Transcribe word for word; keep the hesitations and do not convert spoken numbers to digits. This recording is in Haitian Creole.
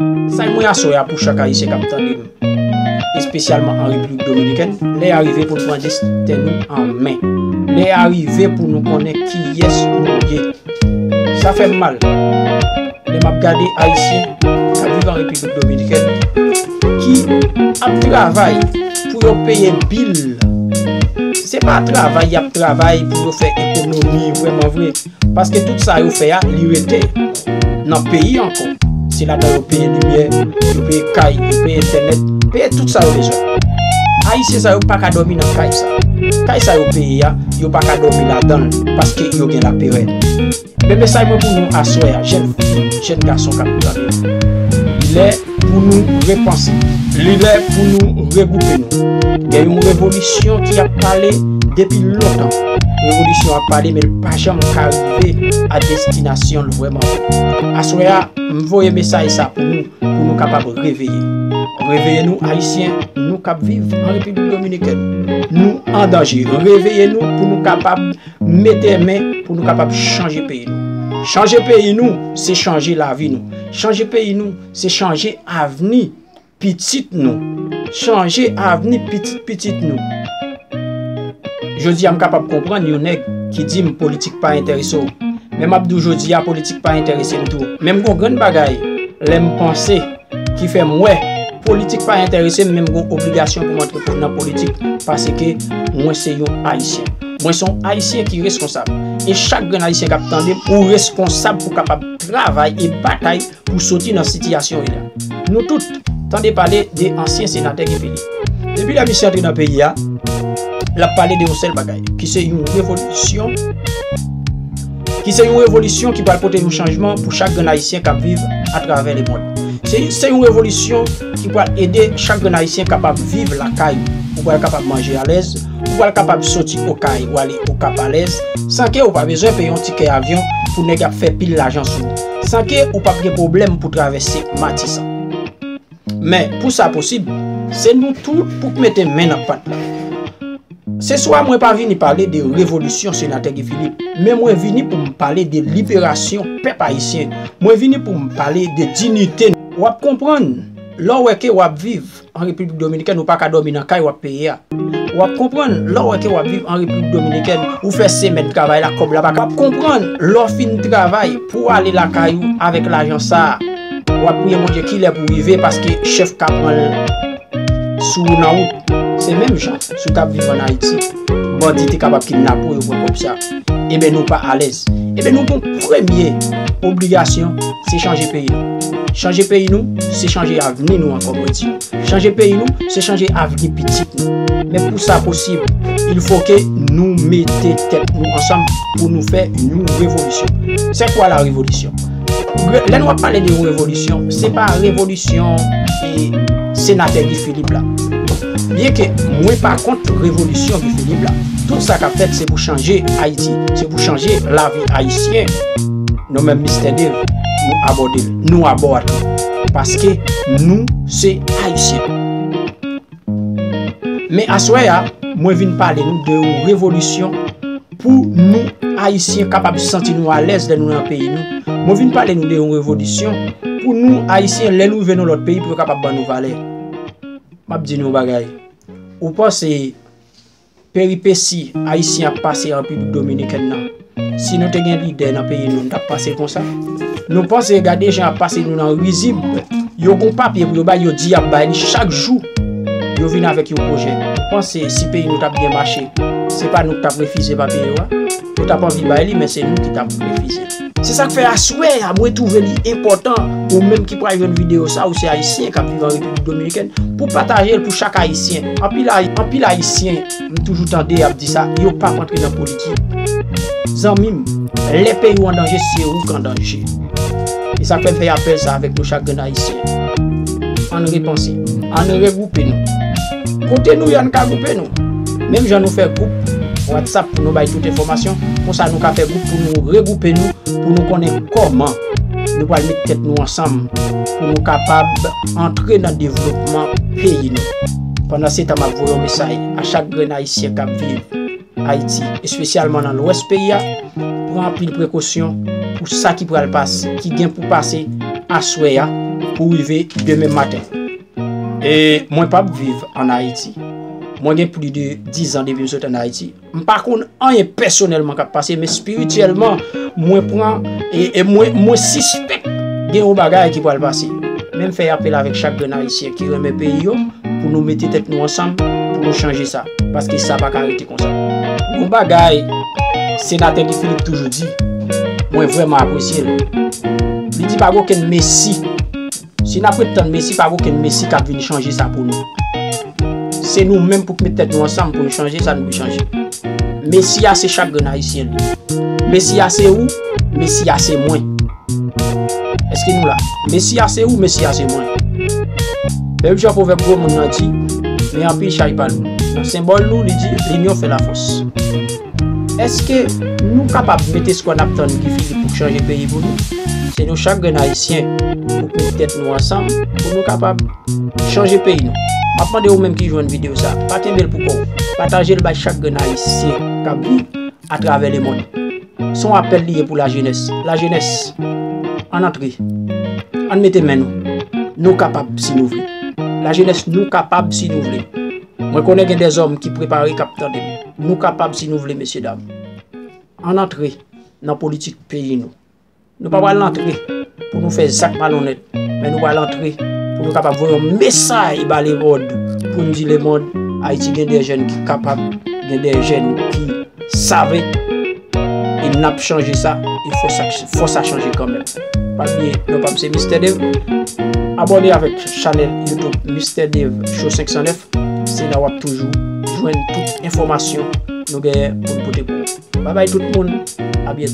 Mesaj mwen aswè a pou chak Ayisyen k ap tande m, espesyalman an Repiblik Dominikèn, lè a rive pou n pran desten nou an men. Lè a rive pou nou konnen kiyès nou ye. Sa fè m mal lè m ap gade Ayisyen k ap viv an Repiblik Dominikèn ki ap travay pou yo peye bil. Se pa travay y ap travay pou yo fè ekonomi vrèman vre. Paske tout sa yo fè a, li rete nan peyi ankò. Se ladan yo peye limyè, yo peye kay, yo peye entènèt, peye tout sa yo bezwen. Ayisyen sa yo pa ka dòmi nan kay sa. Kay sa yo peye a, yo pa ka dòmi ladan l paske yo gen laperèd. Men mesaj mwen pou nou aswè a, jèn fi, jèn gason k ap tande m. Li lè pou nou repanse. Li lè pou nou regwoupe nou. Gen yon revolisyon ki ap pale depi lontan. Revolisyon ap pale, men l pa janm ka rive a destinasyon l vrèman vre. Aswè a, m voye mesaj sa pou nou, pou nou kapab reveye. Reveye nou, Ayisyen, nou k ap viv an Repiblik Dominikèn. Nou an danje. Reveye nou pou nou kapab mete men, pou nou kapab chanje peyi nou. Chanje peyi nou, se chanje lavi nou. Chanje peyi nou, se chanje avni pitit nou. Chanje avni pitit pitit nou. Jodi a, m kapab konprann yon nèg ki di m politik pa enterese w. Men m ap di w jodi a, politik pa enterese m tou. Men m gon grenn bagay, lè m panse, ki fè m wè politik pa enterese m, men m gon obligasyon pou m antre nan politik, paske mwen se yon Ayisyen. Mwen se yon Ayisyen ki reskonsab. E chak grenn Ayisyen k ap tande m, ou reskonsab pou kapab travay e batay pou soti nan sitiyasyon w ye la. Nou tout tande pale de ansyen senatè Guy Philippe. Depi lè misye antre nan peyi a, l ap pale de yon sèl bagay, ki se yon revolisyon, ki se yon revolisyon ki pral pote yon chanjman pou chak grenn Ayisyen k ap viv atravè lemonn. Se, se yon revolisyon ki pral ede chak grenn Ayisyen kapab viv lakay ou. Ou pral kapab manje alèz, ou pral kapab soti Okay ou ale Okap alèz, san ke ou pa bezwen peye yon tikè avyon pou nèg ap fè pil lajan sou ou, san ke ou p ap gen pwoblèm pou travèse Matisan. Men, pou sa posib, se nou tout pou k mete men nan pat la. Se swa mwen pa vini pale de revolisyon senatè Guy Philippe, men mwen vini pou m pale de liberasyon pèp ayisyen. Mwen vini pou m pale de diyite. W ap konprann, lè w wè ke w ap viv an Repiblik Dominikèn, ou pa ka dòmi nan kay w ap peye a. W ap konprann, lè w wè ke w ap viv an Repiblik Dominikèn, ou fè semèn travay la, kòb la pa ka. W ap konprann, lè w fin travay pou w ale lakay ou avèk lajan sa a, w ap priye Bondye kilè pou w rive, paske chèf ka pran l sou ou nan wout. Se menm jan, si w t ap viv ann Ayiti, bandi te kapab kidnape w, yo pran kòb sa. Ebyen, nou pa alèz. Ebyen, nou gon premye obligasyon, se chanje peyi nou. Chanje peyi nou, se chanje avni nou ankò, mwen di nou. Chanje peyi nou, se chanje avni pitit nou. Men pou sa posib, il fo ke nou mete tèt nou ansanm pou nou fè yon revolisyon. C'est quoi la révolution? Re-, lè nou ap pale de yon revolisyon, se pa revolisyon e senatè Guy Philippe la. Byen ke mwen pa kont revolisyon Guy Philippe la. Tout sa k ap fèt, se pou chanje Ayiti, se pou chanje lavi ayisyen. Nou menm, Mistè Dave, nou abòde l, nou abò a tou. Paske nou se Ayisyen. Men aswè a, mwen vin pale nou de yon revolisyon pou nou Ayisyen kapab santi nou alèz lè nou nan peyi nou. Mwen vin pale nou de yon revolisyon pou nou Ayisyen, lè nou rive nan lòt peyi, pou yo kapab ban nou valè. M ap di nou yon bagay. Ou panse peripesi Ayisyen ap pase an Repiblik Dominikèn nan, si nou te gen lidè nan peyi nou, nou t ap pase l konsa? Nou panse, gade jan y ap pase nou nan rizib. Yo gon papye pou yo bay, yo di y ap bay li chak jou. Yo vin avèk yon pwojè. Ou panse si peyi nou t ap byen mache, se pa nou ki t ap refize papye yo a? Yo t ap anvi bay li, men se nou ki t ap refize. Se sa k fè aswè a, mwen twouve li enpòtan, ou menm ki pral jwenn videyo sa, ou se Ayisyen k ap viv an Repiblik Dominikèn, pou pataje l pou chak Ayisyen. Anpil Ay-, anpil Ayisyen, m toujou tande y ap di sa, yo p ap antre nan politik. Zanmi m, lè peyi w an danje, se ou k an danje. E sa k fè m fè apèl sa avèk nou chak grenn Ayisyen. Ann repanse, ann regwoupe nou. Kote nou ye, ann ka gwoupe nou. Menm jan nou fè gwoup WhatsApp pou nou bay tout enfòmasyon, konsa nou ka fè gwoup pou nou regwoupe nou, pou nou konnen kòman nou pral met tèt nou ansanm pou nou kapab antre nan devlopman peyi nou. Pandansetan, m ap voye yon mesaj a chak grenn Ayisyen k ap viv Ayiti, espesyalman nan lwès peyi a, pran anpil prekosyon pou sa ki pral pase, ki gen pou pase aswè a. pou rive demen maten. E mwen p ap viv ann Ayiti. Mwen gen plis de diz an depi m sot ann Ayiti. M pa konn anyen pèsonèlman k ap pase, men espirityèlman, mwen pran e, e mwen, mwen sispèk gen yon bagay ki pral pase. Men m fè apèl avèk chak grenn Ayisyen ki renmen peyi yo pou nou mete tèt nou ansanm pou nou chanje sa. Paske sa pa ka rete konsa. Yon bagay senatè Guy Philippe toujou di, mwen vrèman apresye l. Li di pa gen okenn mesi. Si n ap ret tann mesi, pa gen okenn mesi k ap vin chanje sa pou nou. Se nou menm pou k met tèt nou ansanm pou nou chanje sa nou vle chanje. Mesi a se chak grenn Ayisyen li. Mesi a se ou, mesi a se mwen. Èske nou la? Mesi a se ou, mesi a se mwen. Menm jan pwovèb gwo moun nan di, men anpil chay pa lou. Nan senbòl nou, li di, linyon fè lafòs. Èske nou kapab mete skwè n ap tann Guy Philippe pou k chanje peyi pou nou? Se nou chak grenn Ayisyen pou k met tèt nou ansanm pou nou kapab chanje peyi nou. M ap mande ou menm ki jwenn videyo sa, pa kenbe l pou kò w. Pataje l bay chak grenn Ayisyen k ap viv atravè lemonn. Se yon apèl li ye pou lajenès. Lajenès, ann antre. Ann mete men nou. Nou kapab si nou vle. Lajenès, nou kapab si nou vle. Mwen konnen gen dèzòm ki prepare k ap tande m. Nou kapab si nou vle, mesyedam. Ann antre nan politik peyi nou. Nou pa pral antre pou nou fè zak malonèt, men nou pral antre pou nou kapab voye yon mesaj ba lemonn, pou n di lemonn, Ayiti gen de jèn ki kapab, gen de jèn ki save, e n ap chanje sa, e fò sa, fò sa chanje kanmenm. Pa bliye, non pa m se Mister Dave. Abòne avèk chanèl YouTube Mister Dave Show senk san nèf. Se la w ap toujou jwenn tout enfòmasyon nou genyen pou n pote pou ou. Babay tout moun, a byento.